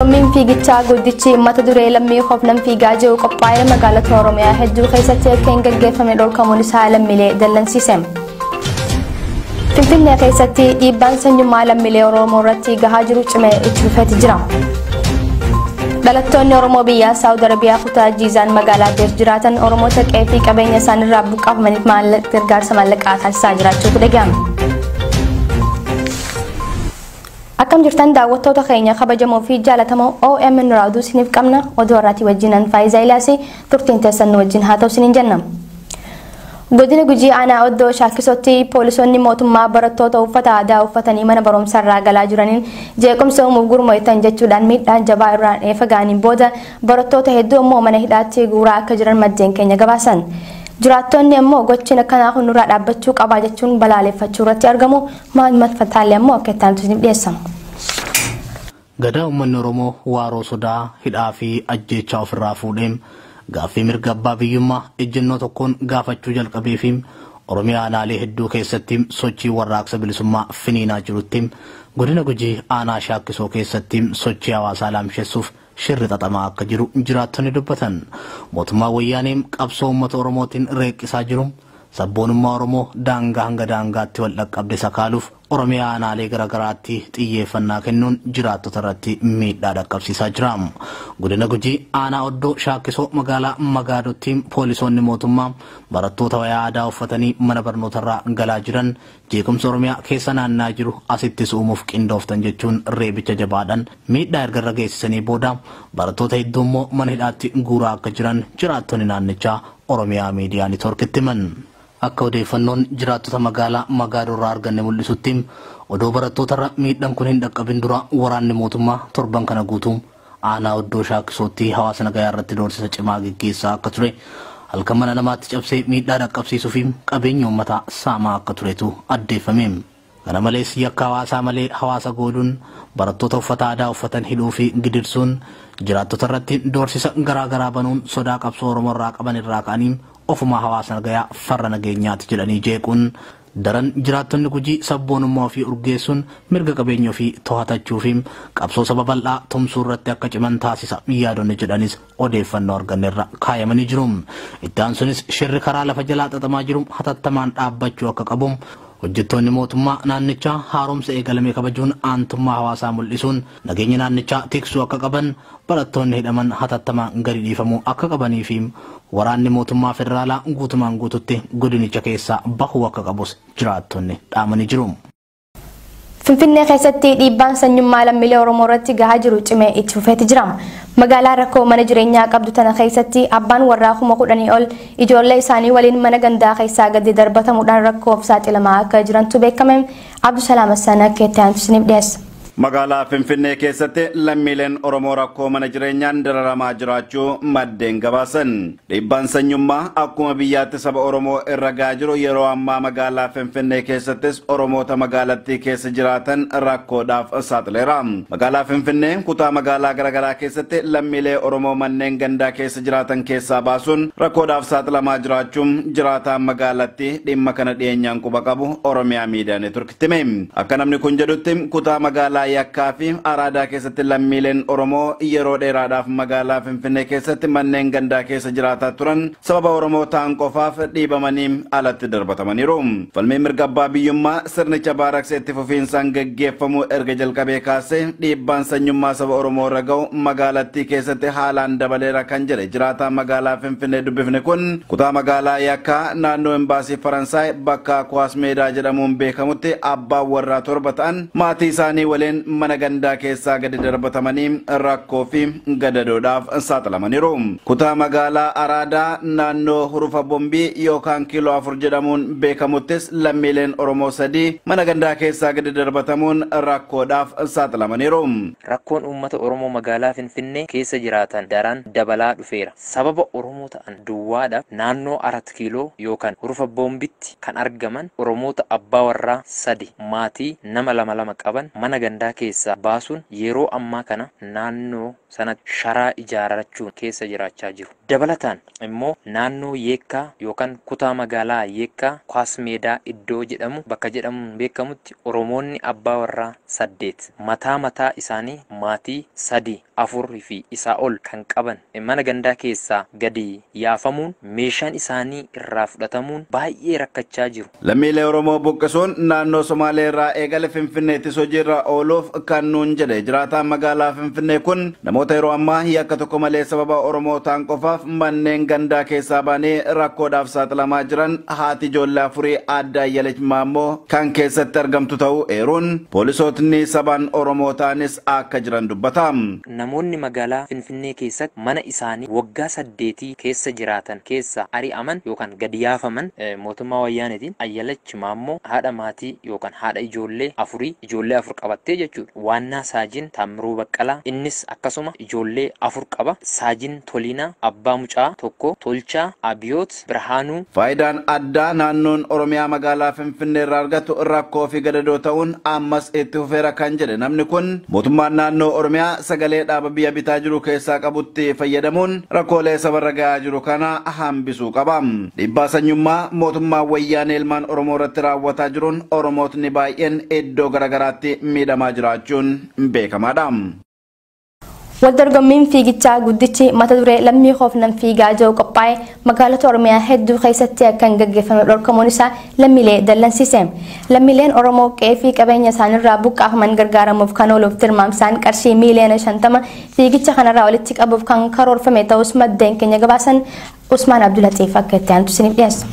Dorgommiin fiigichaa guddichi mata duree lammii hofnan fiigaa jiru qophaa'ee magaalota Oromiyaa hedduu keessatti akka hin gaggeeffamne dhorkamuun isaa lammiilee dallansiise. Finfinnee keessatti dhiibbaan sanyummaa lammiilee Oromoo irratti gahaa jiru cimee itti fufeeti jira. Dhalattoonni Oromoo biyya Saawud Arabiyaa kutaa Jiizaan magaalaa Beer jiraatan Oromoota qe'ee fi qabeenya isaaniirraa buqqaafamaniif gargaarsa maallaqaa taasisaa jiraachuutu dhagahame. Akkam jirtan daawwattoota keenya kabajamoo fi jaalatamoo OMN raaduu isiniif qabna oduu har'aatii wajjinan Faayisaa Ilaasii turtiin teessan nu wajjin haa ta'u isiniin jenna. Godina Gujii aanaa Oddoo Shaakkisootti poolisoonni mootummaa barattoota uffata aadaa uffatanii mana barumsaa irraa galaa jiraniin jeequmsa uumuuf gurmaa'an jechuudhaan miidhaan jabaa irraan eefa ga'aniin booda barattoota hedduu immoo mana hidhaatti guuraa akka jiran maddeen keenya gabaasan. Jiraattonni immoo gochiin akkanaa kun nurraa dhaabbachuu qabaa jechuun balaaleffachuu irratti argamu. Mahammad Fataallee immoo akka itti aantu isiniif dhiyeessa. Gadaa uummanni Oromoo waaroo sodaa hidhaa fi ajjeechaa ofirraa fuudhee gaaffii mirga abbaa biyyummaa ejjennoo tokkoon gaafachuu jalqabee fi Oromiyaa aanaalee hedduu keessatti sochii warraaqsa bilisummaa finiinaa jirutti godina Gujii aanaa Shaakkisoo keessatti sochii hawaasaa laamsheessuuf shirri xaxamaa akka jiru jiraattonni dubbatan. Mootummaa wayyaanee qabsoo uummata Oromootiin reeqqisaa jiru sabboonummaa Oromoo daangaa hanga daangaatti wal dhaqqabde sakaaluuf Oromiyaa aanaalee garaagaraatti xiyyeeffannaa kennuun jiraattota irratti miidhaa dhaqqabsiisaa jira. Godina Gujii aanaa Oddoo Shaakkisoo magaalaa Magaadotti poolisoonni mootummaa barattoota wayaa aadaa uffatanii mana barnootarraa galaa jiran jeequmsa Oromiyaa keessa naannaa jiru asittis uumuuf qindooftan jechuun reebicha jabaadhaan miidhaa erga irra geessisanii booda barattoota hedduu immoo mana hidhaatti guuraa akka jiran jiraattonni naannichaa Oromiyaa Miidiyaa Neetwoorkitti himan. Akka odeeffannoon jiraattota magaalaa Magaadoo irraa arganne mul'isutti odoo barattootarra miidhaan kun hin dhaqqabin dura waraanni mootummaa torban kana guutuu aanaa Oddoo Shaakkisootti hawaasa nagayaa irratti doorsisa cimaa geggeessaa akka ture halkan mana namaatti cabsee miidhaa dhaqqabsiisuu fi qabeenya uummataa saamaa akka turetu addeeffame. Kana malees yakka hawaasaa malee hawaasa gooluun barattoota uffata aadaa uffatan hidhuu fi gidirsuun jiraattota irratti doorsisa garaagaraa banuun sodaa qabsoo Oromoo irraa qaban irraa ka'anii ofumaa hawaasa nagayaa farra nageenyaati jedhanii jeequun daran jiraattonni Gujii sabboonummaa ofii urgeessuun mirga qabeenya ofii to'atachuu fi qabsoo saba bal'aa tumsuu irratti akka ciman taasisa yaadonni jedhanis odeeffannoo arganneerra kaayamanii jiru. Itti aansunis shirri karaa lafa jalaa xaxamaa jiru hatattamaan dhaabbachuu akka qabu hojjettoonni mootummaa naannichaa haaromsa eegalame kabajuun aantummaa hawaasaa mul'isuun nageenya naannichaa tiksuu akka qaban barattoonni hidhaman hatattamaan gadi dhiifamuu akka qabanii fi waraanni mootummaa federaalaa guutumaan guututti godinicha keessaa bahuu akka qabus jiraattonni dhaamanii jiru. Finfinnee keessatti dhiibbaan sanyummaa lammiilee Oromoo irratti gahaa jiru cimee itti fufeeti jira. Magaalaa rakkoo mana jireenyaa qabdu tana keessatti abbaan warraa 10,000 ol ijoollee isaanii waliin mana gandaa keessaa gadi darbatamuudhaan rakkoof saaxilamaa akka jirantu beekame. Abdusalaam Hassan akka itti aantu isiniif dhiyeessa. Magaalaa Finfinnee keessatti lammiileen Oromoo rakkoo mana jireenyaan dararamaa jiraachuu maddeen gabaasan. Dhiibbaan sanyummaa akkuma biyyaatti saba Oromoo irra gahaa jiru yeroo ammaa magaalaa Finfinnee keessattis Oromoota magaalattii keessa jiraatan rakkoodhaaf saaxileera. Magaalaa Finfinnee kutaa magaalaa garaagaraa keessatti lammiilee Oromoo manneen gandaa keessa jiraatan keessaa baasuun rakkoodhaaf saaxilamaa jiraachuun jiraataan magaalattii dhimma kana dhiyeenyaan quba qabu Oromiyaa Miidiyaa Neetwoorkitti hime. Akka namni kun jedhutti kutaa magaalaa Yakkaa fi Araadaa keessatti lammiileen Oromoo yeroo dheeraadhaaf magaalaa Finfinnee keessatti manneen gandaa keessa jiraataa turan sababa Oromoo ta'an qofaaf dhiibamanii alatti darbatamaniiru. Falmii mirga abbaa biyyummaa sirnicha baaraksee itti fufiinsaan gaggeeffamuu erga jalqabee kaasee dhiibbaan sanyummaa saba Oromoo irra ga'u magaalattii keessatti haalaan dabaleera kan jedhe jiraataa magaalaa Finfinnee dubbifne kun kutaa magaalaa Yakkaa naannoo Embaasii Faransaay bakka Kuwaas Meedaa jedhamuun beekamutti abbaan warraa 7 ta'an maatii isaanii waliin mana gandaa keessaa gadi darbatamanii rakkoo fi gadadoodhaaf saaxilamaniiru. Kutaa magaalaa Araadaa naannoo Hurufa Bombii yookaan kiiloo 4 jedhamuun beekamuttis lammiileen Oromoo 3 mana gandaa keessaa gadi darbatamuun rakkoodhaaf saaxilamaniiru. Rakkoon uummata Oromoo magaalaa Finfinnee keessa jiraatan daran dabalaa dhufeera. Sababa Oromoo ta'an duwwaadhaaf naannoo 4 kiiloo yookaan Hurufa Bombitti kan argaman Oromoota abbaa warraa 3 maatii nama 2 qaban mana gandaa keessaa baasuun yeroo ammaa kana naannoo sanatti sharaa ijaarrachuun keessa jiraachaa jiru. Dabalataan immoo naannoo Yeekkaa yookaan kutaa magaalaa Yeekkaa Kwaasmeedaa iddoo jedhamu bakka jedhamuun beekamutti Oromoonni abbaa warraa 8 mataa mataa isaanii maatii 3, 4 fi isaa ol kan qaban mana gandaa keessaa gadi yaafamuun meeshaan isaanii irraa fudhatamuun baay'ee rakkachaa jiru. Lammiilee Oromoo buqqisuun naannoo Somaalee irraa eegale Finfinneetti hojiirra ooluuf kan nuun jedhe jiraataan magaalaa Finfinnee kun namoota yeroo ammaa yakka tokko malee sababa Oromoo ta'an qofaaf manneen gandaa keessaa baanee rakkoodhaaf saaxilamaa jiran haati ijoollee afurii Aadde Ayyalech Maammoo kan keessatti argamtu ta'uu eeruun poolisootni sabaan Oromoo ta'anis akka jiran dubbata. Namoonni magaalaa Finfinnee keessatti mana isaanii waggaa 8 keessa jiraatan keessa ari'aman yookaan gadi yaafaman mootummaa wayyaaneetiin Ayyalech Maammoo haadha maatii yookaan haadha ijoollee afurii ijoollee 4 qabattee jechuudha. Waannaa Saajin Taammiruu Baqqalaa innis akkasuma ijoollee 4 qaba. Saajin Toliinaa abbaa mucaa 1 Tolchaa Abiyoot Birhaanuu. Faayidaan addaa naannoon Oromiyaa magaalaa Finfinnee irraa argatu rakkoo fi gadadoo ta'uun ammas itti fufeera kan jedhe namni kun mootummaan naannoo Oromiyaa sagalee dhaaba biyya bitaa jiru keessaa qabutti fayyadamuun rakkoolee sabarra gahaa jiru kana hambisuu qaba. Dhiibbaa sanyummaa mootummaa wayyaanee ilmaan Oromoo irratti raawwataa jiruun Oromootni baay'een iddoo garaagaraatti miidhamaa jiraachuun beekamaadha. Waldorgommiin fiigichaa guddichi mata duree lammii hoofnan fiigaa jiru qophaa'e magaalota Oromiyaa hedduu keessatti akka hin gaggeeffamne dhorkamuun isaa lammiilee dallansiise. Lammiileen Oromoo qe'ee fi qabeenya isaaniirraa buqqaafaman gargaaramuuf kan ooluuf tilmaamsaan qarshii miiliyoona 50 fiigicha kanarraa walitti qabuuf kan karoorfame ta'us maddeen keenya gabaasan Usmaan Abdulaxiif akka itti aantu isiniif dhiyeessa.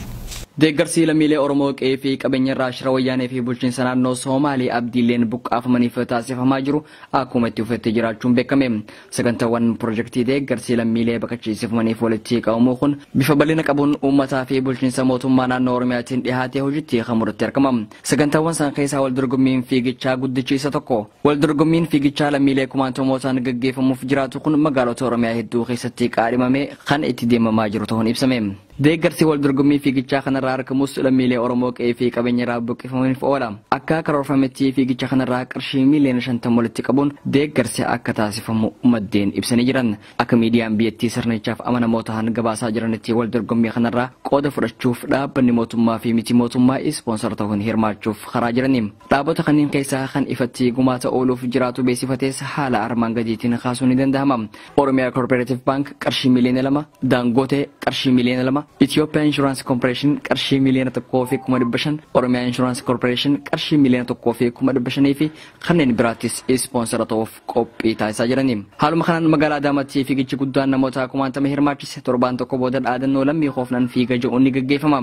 Deeggarsi lammiilee Oromoo qe'ee fi qabeenya irraa shira wayyaanee fi bulchiinsa naannoo Somaalee abdiileen buqqaafamaniif taasifamaa jiru akkuma itti fufetti jiraachuun beekame. Sagantaawwan pirojektii deeggarsi lammiilee baqachiisifamaniif walitti qabamuu kun bifa bal'ina qabuun uummataa fi bulchiinsa mootummaa naannoo Oromiyaatiin dhihaatee hojiitti xumuratti argama. Sagantaawwan san keessaa waldorgommiin fiigichaa guddichi isa tokko. Waldorgommiin fiigichaa lammiilee kumaantamootaan gaggeeffamuuf jiraatu kun magaalota Oromiyaa hedduu keessatti qaadhimamee kan itti deemamaa jiru ta'uun ibsame. Deeggarsi waldorgommii fiigichaa kanarraa argamus lammiilee Oromoo qe'ee fi qabeenya irraa buqqifamaniif oola. Akka karoorfametti fiigicha kanarraa qarshii miiliyoona 50 walitti qabuun deeggarsi akka taasifamu maddeen ibsanii jiran. Akka miidiyaan biyyattii sirnichaaf amanamoo ta'an gabaasaa jiranitti waldorgommii kanarraa qooda fudhachuuf dhaabbanni mootummaa fi miti mootummaa ispoonsar ta'uun hirmaachuuf karaa jirani. Dhaabbota kanneen keessaa kan ifatti gumaata ooluuf jiraatu beeksifates haala armaan gadiitiin kaasuun ni danda'ama. Oromiyaa Cooperative Bank qarshii miiliyoona 2, Daangootee qarshii miiliyoona 2, Ethiopia Insurance Corporation qarshii miiliyoona 1,500, Oromia Insurance Corporation qarshii miiliyoona 1,500 fi kanneen biraattis ispoonsara ta'uuf qophii taasisaa jirani. Haaluma kanaan magaalaa Adaamaatti fiigichi guddaan namoota kumaantama hirmaachise torbaan tokko booda dhaadannoo lammii hoofnan fiiga jedhuun ni gaggeeffama.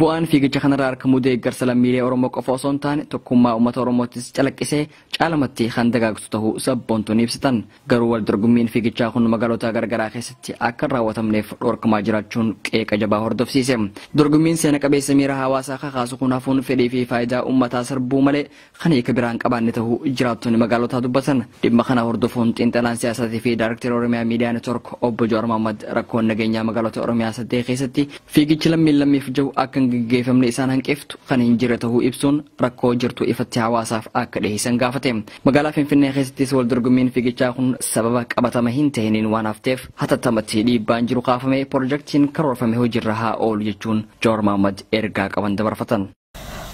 Bu'aan fiigicha kanarraa argamu deeggarsa lammiilee Oromoo qofa osoo hin taane tokkummaa uummata Oromoottis calaqqisee caalamatti kan dagaagsu ta'uu sabboontoonni ibsatan. Garuu waldorgommiin fiigichaa kun magaalota garaagaraa keessatti akka hin raawwatamneef dhorkamaa jiraachuun qeeqa jabaa hordofsiise. Dorgommiin seena qabeessa miira hawaasaa kakaasu kun hafuun fedhii fi faayidaa uummataa sarbuu malee kan hiika biraan qabaanne ta'uu jiraattonni magaalotaa dubbatan. Dhimma kana hordofuun xiinxalaan siyaasaa fi daayirektara Oromiyaa Miidiyaa Neetwoork obbo Jawaar Mohammad rakkoon nageenyaa magaalota Oromiyaa 8 keessatti fiigichi lammiin lammiif jiru akka hin gaggeeffamne isaan hanqiftu kan hin jirre ta'uu ibsuun rakkoo jirtu ifatti hawaasaaf akka dhiyeessan gaafate. Magaalaa Finfinnee keessattis waldorgommiin fiigichaa kun sababa qabatama hin ta'iniin waan hafteef hatattamatti dhiibbaan jiru kaafamee pirojektiin karoorfame hojiirra haa oolu jechuun Jawaar Mohammad ergaa qaban dabarfatan.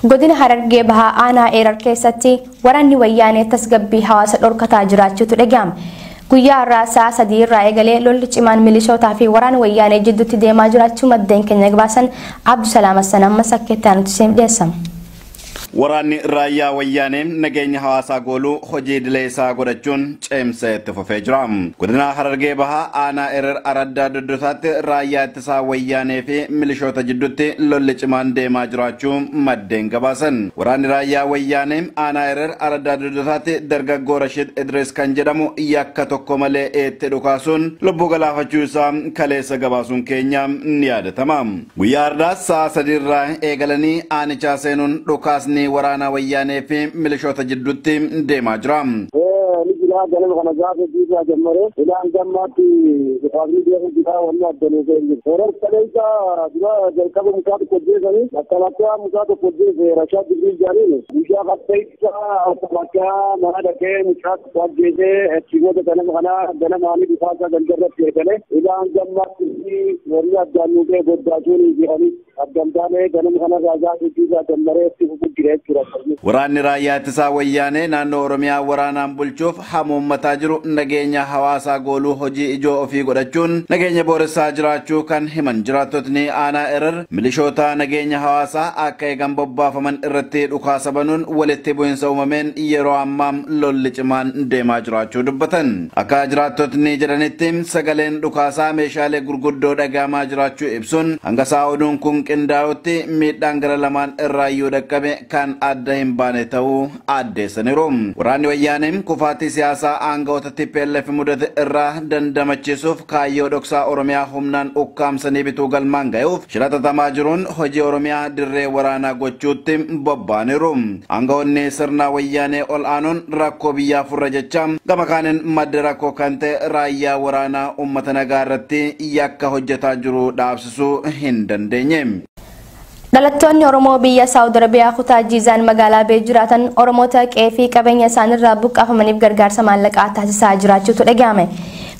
Godina Harargee Bahaa aanaa Eerar keessatti waraanni wayyaanee tasgabbii hawaasa dhorkataa jiraachuutu dhaga'ame. Guyyaa har'aa sa'a 3 irraa eegalee lolli cimaan milishootaa fi waraana wayyaanee jidduutti deemaa jiraachuu maddeen keenya gabaasan Abdusalaam Hassan ammas akka itti aanutti isiniif dhiyeessama. Waraanni raayyaa wayyaanee nageenya hawaasaa gooluu hojii idilee isaa godhachuun cimsee itti fufee jira. Godina Harargee Bahaa aanaa Erer Araddaa Doddosaatti raayyaa ittisaa wayyaanee fi milishoota jidduutti lolli cimaan deemaa jiraachuu maddeen gabaasan. Waraanni raayyaa wayyaanee aanaa Erer Araddaa Doddosaatti dargaggoo Rashid Idris kan jedhamu yakka tokko malee itti dhukaasuun lubbuu galaafachuu isaa kaleessa gabaasuun keenya ni yaadatama. Guyyaa har'aa sa'a 3 irraa eegalanii aanichaa seenuun dhukaasni waraana wayyaanee fi milishoota jidduutti deemaa jira. Jira ganama kana gaafa jiraa jammare ilaan gammaatti dhukaasni deemu jira wanni addanuu ta'e jiru. Horar kaleessa dura jalqaba mucaa tokko jeesanii makkalakkaa mucaa tokko jeese Rashaa Jibriil jaaniin guyyaa qabxeessa makkalakkaa mana dhaqee mucaa tokko ajjeesee achi booda ganama kana ganamaanii dhukaasa gandarratti eegale ilaan gammaatti warri addaan ta'e goddaasuun jedhanii addaan taanee ganama kana raajaa jiraa jammaree itti fufuu jira jechuudha. Waraanni raayyaa ittisaa wayyaanee naannoo Oromiyaa waraanaan bulchuuf hamuummataa jiru nageenya hawaasaa gooluu hojii ijoo ofii godhachuun nageenya booressaa jiraachuu kan himan jiraattotni aanaa Erer milishoota nageenya hawaasaa akka eegan bobbaafaman irratti dhukaasa banuun walitti bu'insa uumameen yeroo ammaa lolli cimaan deemaa jiraachuu dubbatan. Akka jiraattotni jedhanitti sagaleen dhukaasaa meeshaalee gurguddoo dhagahamaa jiraachuu ibsuun hanga sa'a oduun kun qindaa'utti miidhaan gara lamaan irraayyuu dhaqqabe kan adda hin baane ta'uu addeessaniiru. Waraanni wayyaanee kufaatii siyaasaa aangawoota TPLF mudate irraa dandamachiisuuf kaayyoo dhoksaa Oromiyaa humnaan ukkaamsanii bituu galmaan ga'uuf shira xaxamaa jiruun hojii Oromiyaa dirree waraanaa gochuutti bobba'aniiru. Aangawoonni sirna wayyaanee ol aanuun rakkoo biyyaa furra jecha gama kaaniin madda rakkoo kan ta'e raayyaa waraanaa uummata nagaa irratti yakka hojjetaa jiru dhaabsisuu hin dandeenye. Dhalattoonni Oromoo biyya Saawud Arabiyaa kutaa Jiizaan magaalaa Bee jiraatan Oromoota qe'ee fi qabeenya isaaniirraa buqqaafamaniif gargaarsa maallaqaa taasisaa jiraachuutu dhagahame.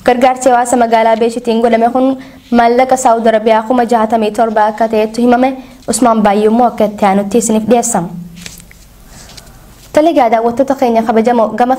Gargaarsi hawaasa magaalaa Beeshitiin godhame kun maallaqa Saawud Arabiyaa 67,000 akka ta'etu himame. Usmaan Baayyoo immoo akka itti aanutti isiniif dhiyeessama. Tole egaa daawwattoota keenya kabajamoo gama